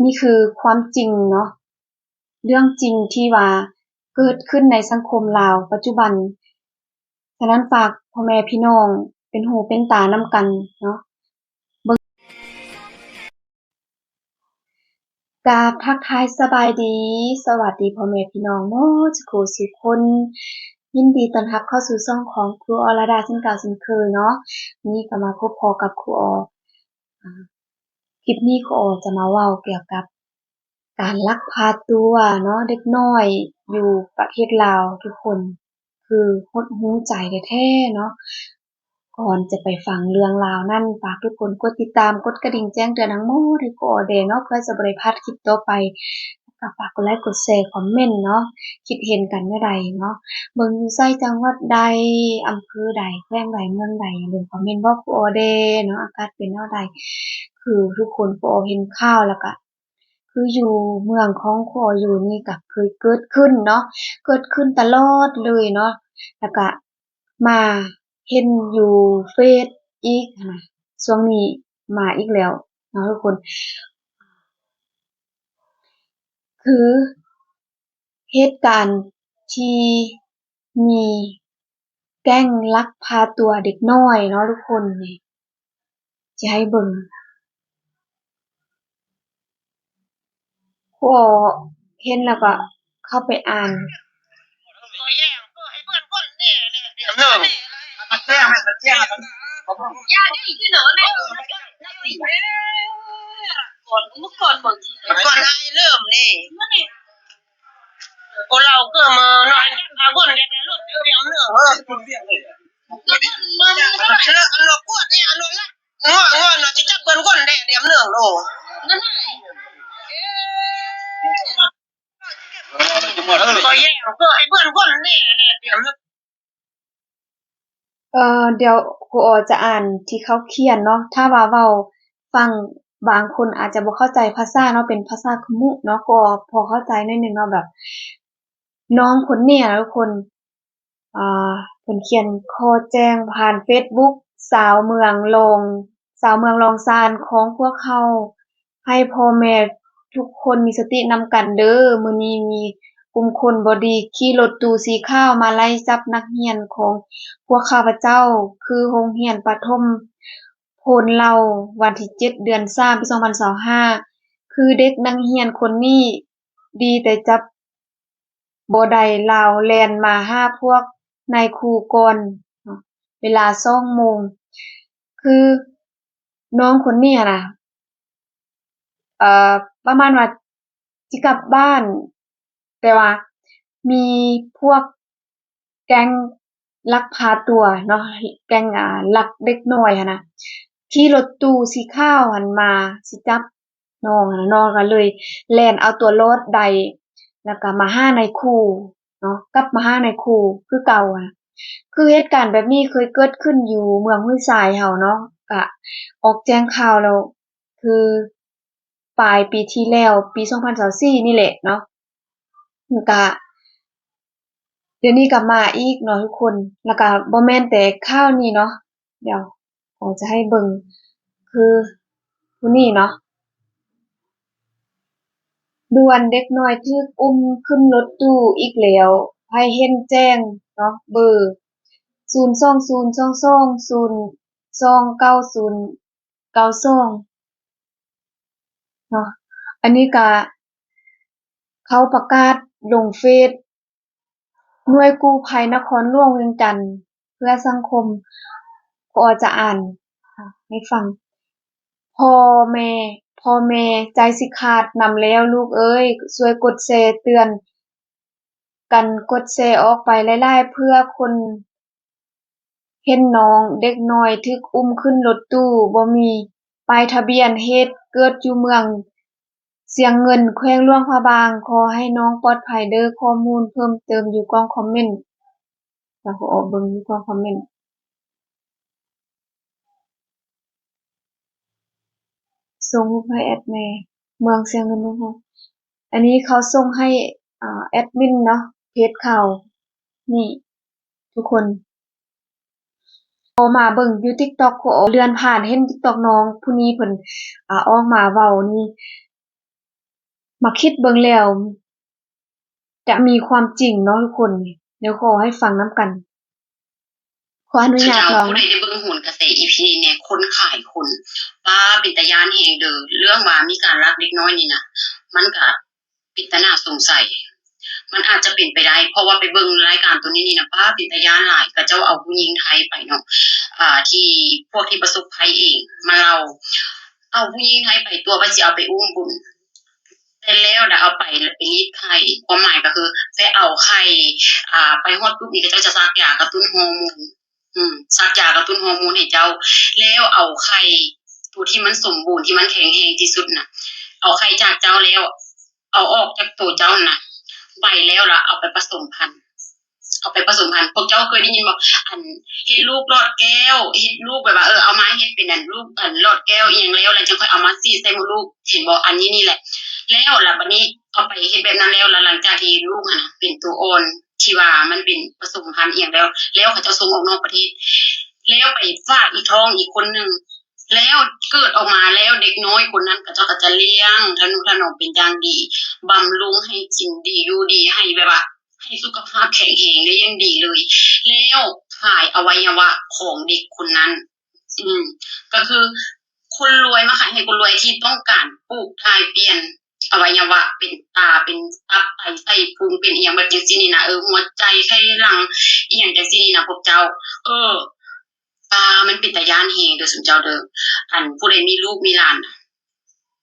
ນີ້ຄືຄວາມຈິງເນາະ, ເລື່ອງຈິງທີ່ວ່າເກີດຂຶ້ນໃນສັງຄົມລາວປັດຈຸບັນ. ສະນັ້ນຝາກພໍ່ແມ່ພີ່ນ້ອງເປັນຫູເປັນຕານຳກັນເນາະ. ເບິ່ງ ກາບທັກທາຍສະບາຍດີ, ສະຫວັດດີພໍ່ແມ່ພີ່ນ້ອງໝົດສູ່ສູ່ຄົນ. ຍິນດີຕ້ອນຮັບເຂົ້າສູ່ຊ່ອງຂອງຄູອໍລະດາເຊັ່ນເກົ່າເຊັ່ນເຄີຍເນາະ. ນີ້ກໍມາພົບພໍ້ກັບຄູອໍ. ອາ ຄລິບນີ້ຄູອໍຈະມາເວົ້າກ່ຽວກັບການລັກພາຕົວເນາະ ເດັກນ້ອຍຢູ່ປະເທດລາວທຸກຄົນ. ຄືຫົດຫູໃຈແທ້ໆເນາະ. ກ່ອນຈະໄປຟັງເລື່ອງລາວນັ້ນ, ຝາກທຸກຄົນກົດຕິດຕາມ, ກົດກະດິ່ງແຈ້ງເຕືອນທັງໝົດໃຫ້ຄູອໍແດ່ເນາະ, ເພື່ອຈະບໍ່ໄດ້ພາດຄລິບຕໍ່ໄປ. ແລ້ວກໍຝາກກົດໄລກ໌ ກົດແຊ ຄອມເມັນເນາະ, ຄິດເຫັນກັນແນວໃດເນາະ, ເບິ່ງຢູ່ໃສ ຈັງຫວັດໃດ, ອຳເພີໃດ, ແຂວງໃດ, ເມືອງໃດ, ຢ່າລືມຄອມເມັນບອກຄູອໍແດ່ເນາະ, ອາກາດເປັນແນວໃດ. ຄືທຸກຄົນ ຄູອໍເຫັນຂ່າວແລ້ວກະ ຄືຢູ່ເມືອງຂອງຄູອໍຢູ່ນີ້ກະເຄີຍເກີດຂຶ້ນເນາະ, ເກີດຂຶ້ນຕະຫຼອດເລີຍເນາະ, ແລ້ວກະມາເຫັນຢູ່ເຟສອີກຫັ້ນນະ, ຊ່ວງນີ້ມາອີກແລ້ວເນາະທຸກຄົນ. ຄື ເຫດການທີ່ມີແກ້ງລັກພາຕົວເດັກນ້ອຍເນາະທຸກຄົນ, ນີ້ ຊິໃຫ້ເບິ່ງ. ຄູອໍເຫັນແລ້ວກໍເຂົ້າໄປອ່ານ. ກ່ອນອ້າຍເລີ່ມນີ້ ຄົນເຮົາເກີດມານ້ອຍ ອາບຸນແດ່ລົດດຽວເໜີ ເອີ ອັນນະກວດນີ້ ອັນນະລັກ ງອງອນຊິຈັບເພິ່ນຄົນແດ່ດຽວເໜີໂລ ກໍແຍ່ກໍໃຫ້ເພິ່ນຄົນແດ່ແດ່ດຽວເໜີ. ເອີ ດຽວຄູອໍຈະອ່ານທີ່ເຂົາຂຽນເນາະ, ຖ້າວ່າເວົ້າຝັ່ງບາງຄົນອາດຈະບໍ່ເຂົ້າໃຈພາສາເນາະ, ເປັນພາສາຂະມຸເນາະ, ຄູອໍພໍເຂົ້າໃຈໜ້ອຍໜຶ່ງເນາະ, ແບບນ້ອງຄົນນີ້ນະທຸກຄົນ ອ່າ ເພິ່ນຂຽນຂໍແຈ້ງຜ່ານເຟສບຸກ ຊາວເມືອງລອງ ຊາວເມືອງລອງຊານຂອງພວກເຮົາ ໃຫ້ພໍ່ແມ່ທຸກຄົນມີສະຕິນຳກັນເດີ. ມື້ນີ້ມີກຸ່ມຄົນບໍ່ດີຂີ່ລົດຕູ້ສີຂາວມາໄລ່ຈັບນັກຮຽນຂອງພວກຂ້າພະເຈົ້າ ຄືໂຮງຮຽນປະຖົມໂພນເຫຼົ່າ ວັນທີເຈັດ ເດືອນສາມ ປີສອງພັນຊາວຫ້າ. ຄືເດັກນັກຮຽນຄົນນີ້ດີແຕ່ຈັບ ບໍ່ໄດ້ ລາວແລ່ນມາຫາພວກນາຍຄູກ່ອນເນາະ ເວລາສອງໂມງ. ຄືນ້ອງຄົນນີ້ຫັ້ນນະ ເອີ ປະມານວ່າຊິກັບບ້ານ, ແຕ່ວ່າມີພວກ ແກ້ງລັກພາຕົວເນາະ ແກ້ງ ອ່າ ລັກເດັກນ້ອຍຫັ້ນນະ ຂີ່ລົດຕູ້ສີຂາວຫັ້ນມາຊິຈັບນ້ອງຫັ້ນນະ, ນ້ອງກໍເລີຍແລ່ນເອົາຕົວລອດໄດ້ ແລ້ວກໍມາຫານາຍຄູເນາະ ກັບມາຫານາຍຄູຄືເກົ່າຫັ້ນນະ. ຄືເຫດການແບບນີ້ເຄີຍເກີດຂຶ້ນຢູ່ເມືອງຫ້ວຍຊາຍເຮົາເນາະ, ກະອອກແຈ້ງຂ່າວແລ້ວ ຄືປາຍປີທີ່ແລ້ວ ປີສອງພັນຊາວສີ່ນີ້ແຫຼະເນາະ, ມັນກະ ດຽວນີ້ກໍມາອີກເນາະທຸກຄົນ. ແລ້ວກໍບໍ່ແມ່ນແຕ່ຂ່າວນີ້ເນາະ, ດຽວຂໍຈະໃຫ້ເບິ່ງ ຄືຜູ້ນີ້ເນາະ, ດ່ວນ ເດັກນ້ອຍຖືກອຸ້ມຂຶ້ນລົດຕູ້ອີກແລ້ວ, ໃຜເຫັນແຈ້ງເນາະ ເບີ ສູນສອງສູນສອງສອງ ສູນສອງເກົ້າສູນ ເກົ້າສອງເນາະ. ອັນນີ້ກະເຂົາປະກາດລົງເຟສ ໜ່ວຍກູ້ໄພນະຄອນຫຼວງວຽງຈັນເພື່ອສັງຄົມ. ຂໍຈະອ່ານໃຫ້ຟັງ. ພໍ່ແມ່ ພໍ່ແມ່ໃຈຊິຂາດນຳແລ້ວລູກເອີຍ, ຊ່ວຍກົດແຊເຕືອນ ກັນກົດແຊອອກໄປຫຼາຍໆ ເພື່ອຄົນເຫັນນ້ອງເດັກນ້ອຍຖືກອຸ້ມຂຶ້ນລົດຕູ້ ບໍ່ມີປ້າຍທະບຽນ, ເຫດເກີດຢູ່ເມືອງຊຽງເງິນ ແຂວງຫຼວງພະບາງ. ຂໍໃຫ້ນ້ອງປອດໄພເດີ. ຂໍ້ມູນເພີ່ມເຕີມຢູ່ກ່ອງຄອມເມັນ. ແລ້ວກໍອອກເບິ່ງຢູ່ກ່ອງຄອມເມັນ. ສົ່ງຮູບໃຫ້ແອັດແດ່ ເມືອງຊຽງເງິນເນາະ. ອັນນີ້ເຂົາສົ່ງໃຫ້ ອ່າ ແອັດມິນເນາະ ເພຈຂ່າວນີ້ທຸກຄົນ. ພໍມາເບິ່ງຢູ່ຕິກຕັອກ ກໍເລື່ອນຜ່ານເຫັນຕິກຕັອກນ້ອງຜູ້ນີ້ເພິ່ນ ອ່າ ອອກມາເວົ້ານີ້. ມາຄິດເບິ່ງແລ້ວ ຈະມີຄວາມຈິງເນາະທຸກຄົນ. ດຽວຂໍໃຫ້ຟັງນຳກັນ. ຂໍອະນຸຍາດລອງ. ຜູ້ໃດໄດ້ເບິ່ງໂຫນກະແສອີພີນີ້ແນ່ ຄົນຂາຍຄົນ ປ້າ ເປັນຕາຢ້ານແຮງເດີ. ເລື່ອງວ່າມີການລັກເດັກນ້ອຍນີ້ນະ ມັນກະເປັນຕາໜ້າສົງໄສ. ມັນອາດຈະເປັນໄປໄດ້ ເພາະວ່າໄປເບິ່ງລາຍການໂຕນີ້ນີ້ນະ ປ້າ ເປັນຕາຢ້ານຫຼາຍ. ເຂົາເຈົ້າເອົາຜູ້ຍິງໄທໄປເນາະ ອ່າ ທີ່ພວກທີ່ປະສົບໄພເອງມາເລົ່າ ເອົາຜູ້ຍິງໄທໄປຕົວະວ່າຊິເອົາໄປອຸ້ມບຸນ. ແຕ່ແລ້ວລະເອົາໄປ ແລ້ວໄປລີດໄຂ່ ຄວາມໝາຍກໍຄືໄປເອົາໄຂ່ ອ່າ ໄປຮອດປຸບນີ້ ເຂົາເຈົ້າຈະສັກຢາກະຕຸ້ນຮໍໂມນ ອືມ ສັກຢາກະຕຸ້ນຮໍໂມນໃຫ້ເຈົ້າ ແລ້ວເອົາໄຂ່ໂຕທີ່ມັນສົມບູນ ທີ່ມັນແຂງແຮງທີ່ສຸດນະ ເອົາໄຂ່ຈາກເຈົ້າແລ້ວ ເອົາອອກຈາກໂຕເຈົ້ານະ ໄປແລ້ວລະເອົາໄປປະສົມພັນ ເອົາໄປປະສົມພັນ. ພວກເຈົ້າເຄີຍໄດ້ຍິນບໍ່ ອັນເຮັດລູກຫຼອດແກ້ວ ເຮັດລູກແບບວ່າ ເອີ ເອົາມາເຮັດເປັນອັນລູກ ອັນຫຼອດແກ້ວອີ່ຫຍັງແລ້ວ ແລ້ວຈັ່ງຄ່ອຍເອົາມາສີດໃສ່ມົດລູກ ເຫັນບໍ່? ອັນນີ້ນີ້ແຫຼະ. ແລ້ວລະບັດນີ້ເອົາໄປເຮັດແບບນັ້ນແລ້ວ ລະຫຼັງຈາກທີ່ລູກຫັ້ນນະເປັນໂຕອ່ອນ ທີ່ວ່າມັນເປັນປະສົມພັນອີ່ຫຍັງແລ້ວ ແລ້ວເຂົາເຈົ້າສົ່ງອອກນອກປະເທດ ແລ້ວໄປຝາກອີກທ້ອງອີກຄົນໜຶ່ງ ແລ້ວເກີດອອກມາແລ້ວ ເດັກນ້ອຍຄົນນັ້ນ ເຂົາເຈົ້າກໍຈະລ້ຽງທະນຸຖະໜອມເປັນຢ່າງດີ ບຳລຸງໃຫ້ກິນດີຢູ່ດີ ໃຫ້ແບບວ່າ ໃຫ້ສຸຂະພາບແຂງແຮງໄດ້ຢ່າງດີເລີຍ ແລ້ວຂາຍອະໄວຍະວະຂອງເດັກຄົນນັ້ນ. ອືມ ກໍຄືຄົນລວຍມາຂາຍໃຫ້ຄົນລວຍທີ່ຕ້ອງການປູກຖ່າຍປ່ຽນອະໄວຍະວະ ເປັນຕາ ເປັນຕັບ ໄຕ ໄສ້ພຸງ ເປັນອີ່ຫຍັງແບບຈັ່ງຊີ້ນີ້ນະ ເອີ ຫົວໃຈ ໄຂ່ຫຼັງ ອີ່ຫຍັງຈັ່ງຊີ້ນີ້ນະພວກເຈົ້າ. ເອີ ປາ ມັນເປັນຕາຢ້ານແຮງເດີຊຸມເຈົ້າເດີ. ອັນຜູ້ໃດມີລູກມີຫຼານ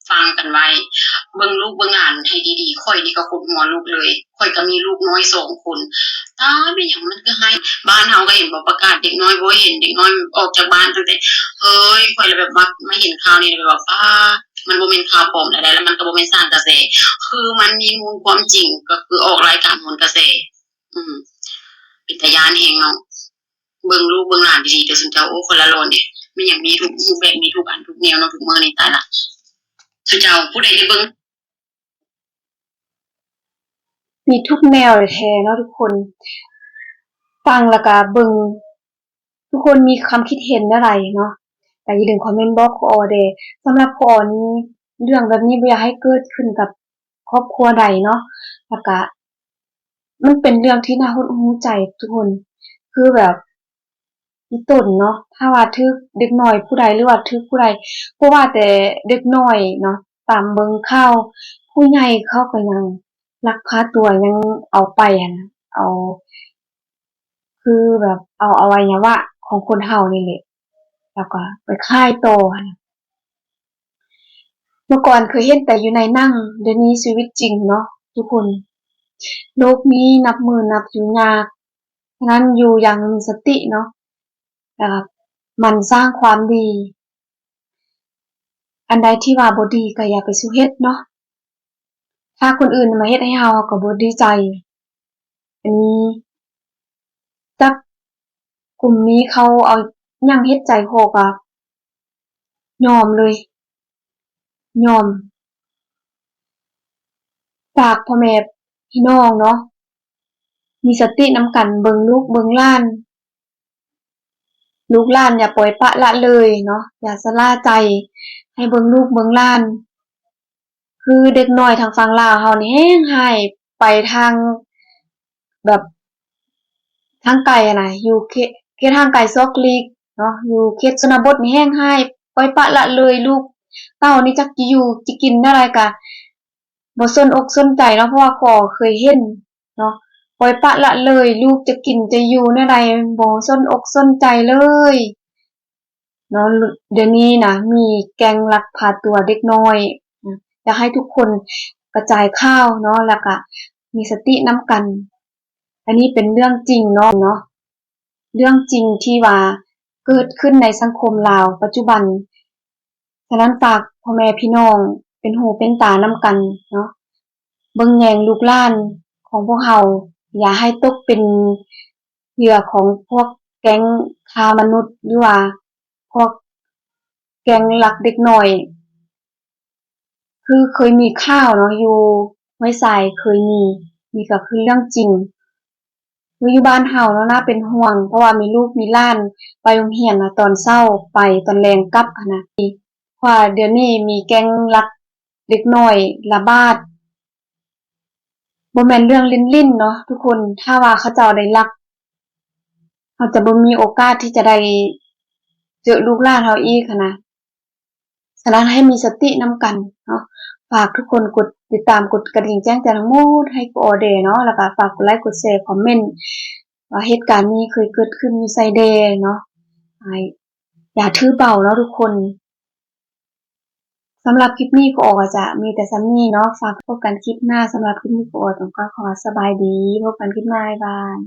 ຟັງກັນໄວ້ ເບິ່ງລູກເບິ່ງຫຼານໃຫ້ດີໆ. ຂ້ອຍນີ້ກໍຄົບຫົວລູກເລີຍ ຂ້ອຍກໍມີລູກນ້ອຍສອງຄົນ ຕາຍ ແມ່ນຫຍັງມັນຄືຮ້າຍ. ບ້ານເຮົາກໍເຫັນບໍ່ ປະກາດເດັກນ້ອຍບໍ່ເຫັນ ເດັກນ້ອຍອອກຈາກບ້ານຕັ້ງແຕ່ ເຮີ້ຍ ຂ້ອຍລະແບບວ່າມາເຫັນຂ່າວນີ້ແບບວ່າ ປ້າ ມັນບໍ່ແມ່ນຂ່າວປອມໃດໆ ລະມັນກໍບໍ່ແມ່ນສານກະແສ ຄືມັນມີມູນຄວາມຈິງ ກໍຄືອອກລາຍການໂຫນກະແສ. ອືມ ເປັນຕາຢ້ານແຮງເນາະ. ເບິ່ງລູກເບິ່ງຫຼານດີໆ ເດີຊຸມເຈົ້າ. ໂອ້ ຄົນລະຫຼອນເດ້ ແມ່ນຫຍັງມີທຸກຮູບແບບ ມີທຸກອັນທຸກແນວເນາະ ທຸກມື້ນີ້ ຕາຍລະ. ຊຸມເຈົ້າຜູ້ໃດໄດ້ເບິ່ງ ມີທຸກແນວແທ້ເນາະທຸກຄົນ. ຟັງແລ້ວກະເບິ່ງ ທຸກຄົນມີຄວາມຄິດເຫັນແນວໃດເນາະ ກະຢ່າລືມຄອມເມັນບອກຂອງອໍແດ່. ສຳລັບຂອງອໍນີ້ ເລື່ອງແບບນີ້ບໍ່ຢາກໃຫ້ເກີດຂຶ້ນກັບຄອບຄົວໃດເນາະ ແລ້ວກະ ມັນເປັນເລື່ອງທີ່ໜ້າຫົດຫູ່ໃຈທຸກຄົນ ຄືແບບອີ່ຕົນເນາະ ຖ້າວ່າຖືກເດັກນ້ອຍຜູ້ໃດ ຫຼືວ່າຖືກຜູ້ໃດ ບໍ່ວ່າແຕ່ເດັກນ້ອຍເນາະ ຕາມເບິ່ງຂ່າວ ຜູ້ໃຫຍ່ເຂົາກໍຍັງລັກພາຕົວ ຍັງເອົາໄປຫັ້ນນະ ເອົາ ຄືແບບເອົາອະໄວຍະວະຂອງຄົນເຮົານີ້ແຫຼະ ແລ້ວກໍໄປຂາຍຕໍ່ຫັ້ນນະ. ເມື່ອກ່ອນເຄີຍເຫັນແຕ່ຢູ່ໃນໜັງ ດຽວນີ້ຊີວິດຈິງເນາະທຸກຄົນ ໂລກນີ້ນັບມື້ນັບຢູ່ຍາກ. ສະນັ້ນຢູ່ຢ່າງມີສະຕິເນາະ ແລ້ວກໍໝັ່ນສ້າງຄວາມດີ ອັນໃດທີ່ວ່າບໍ່ດີກໍຢ່າໄປສູ່ເຮັດເນາະ. ຖ້າຄົນອື່ນມາເຮັດໃຫ້ເຮົາ ເຮົາກໍບໍ່ດີໃຈ. ອັນນີ້ຈັບກຸ່ມນີ້ເຂົາເອົາຫຍັງເຮັດໃສ່ ຂ້ອຍກໍຍອມເລີຍ ຍອມ. ຝາກພໍ່ແມ່ພີ່ນ້ອງເນາະ ມີສະຕິນຳກັນ ເບິ່ງລູກເບິ່ງຫຼານ ລູກຫຼານຢ່າປ່ອຍປະລະເລີຍເນາະ ຢ່າຊະລ່າໃຈ ໃຫ້ເບິ່ງລູກເບິ່ງຫຼານ. ຄືເດັກນ້ອຍທາງຝັ່ງລາວເຮົານີ້ແຮງຮ້າຍ ໄປທາງແບບທາງໄກຫັ້ນນະ ຢູ່ເຂດ ເຂດຫ່າງໄກສອກຫຼີກເນາະ ຢູ່ເຂດຊົນນະບົດນີ້ແຮງຮ້າຍ ປ່ອຍປະລະເລີຍ ລູກເຕົ້ານີ້ຈັກຈະຢູ່ຈະກິນແນວໃດກະບໍ່ສົນອົກສົນໃຈເນາະ ເພາະວ່າກໍເຄີຍເຫັນເນາະ ປ່ອຍປະລະເລີຍ ລູກຈະກິນຈະຢູ່ແນວໃດບໍ່ສົນອົກສົນໃຈເລີຍ. ເນາະ ດຽວນີ້ນະ ມີແກັງລັກພາຕົວເດັກນ້ອຍ ນະ ຢາກໃຫ້ທຸກຄົນກະຈາຍຂ່າວເນາະ ແລ້ວກະມີສະຕິນຳກັນ. ອັນນີ້ເປັນເລື່ອງຈິງເນາະ ເນາະ ເລື່ອງຈິງທີ່ວ່າເກີດຂຶ້ນໃນສັງຄົມລາວປັດຈຸບັນ. ສະນັ້ນ ຝາກພໍ່ແມ່ພີ່ນ້ອງເປັນຫູເປັນຕານຳກັນເນາະ ເບິ່ງແຍງລູກຫຼານຂອງພວກເຮົາ ຢ່າໃຫ້ຕົກເປັນເຫຍື່ອຂອງພວກແກັງຄ້າມະນຸດ ຫຼືວ່າພວກແກັງລັກເດັກນ້ອຍ. ຄືເຄີຍມີຂ່າວເນາະ ຢູ່ຫ້ວຍຊາຍເຄີຍມີ ນີ້ກໍຄືເລື່ອງຈິງ. ຄືຢູ່ບ້ານເຮົາເນາະ ໜ້າເປັນຫ່ວງ ເພາະວ່າມີລູກມີຫຼານໄປໂຮງຮຽນນະ ຕອນເຊົ້າໄປ ຕອນແລງກັບຫັ້ນນະ. ເພາະວ່າດຽວນີ້ມີແກັງລັກເດັກນ້ອຍລະບາດ ບໍ່ແມ່ນເລື່ອງຫຼິ້ນໆເນາະທຸກຄົນ. ຖ້າວ່າເຂົາເຈົ້າໄດ້ລັກ ເຮົາຈະບໍ່ມີໂອກາດທີ່ຈະໄດ້ເຈີລູກຫຼານເຮົາອີກຫັ້ນນະ. ສະນັ້ນໃຫ້ມີສະຕິນຳກັນເນາະ. ຝາກທຸກຄົນກົດຕິດຕາມ ກົດກະດິ່ງແຈ້ງເຕືອນທັງໝົດໃຫ້ຄູອໍແດ່ເນາະ, ແລ້ວກໍຝາກກົດໄລ ກົດແຊ ຄອມເມັນ ວ່າເຫດການນີ້ເຄີຍເກີດຂຶ້ນຢູ່ໃສແດ່ເນາະ. ໃຫ້ ຢ່າຖືເບົາເນາະທຸກຄົນ. ສຳລັບຄລິບນີ້ ຄູອໍກໍຈະມີແຕ່ສ່ຳນີ້ເນາະ. ຝາກພົບກັນຄລິບໜ້າ. ສຳລັບຄລິບນີ້ ຄູອໍຕ້ອງກ່າວຄຳວ່າສະບາຍດີ. ພົບກັນຄລິບໜ້າ. ບາຍບາຍ.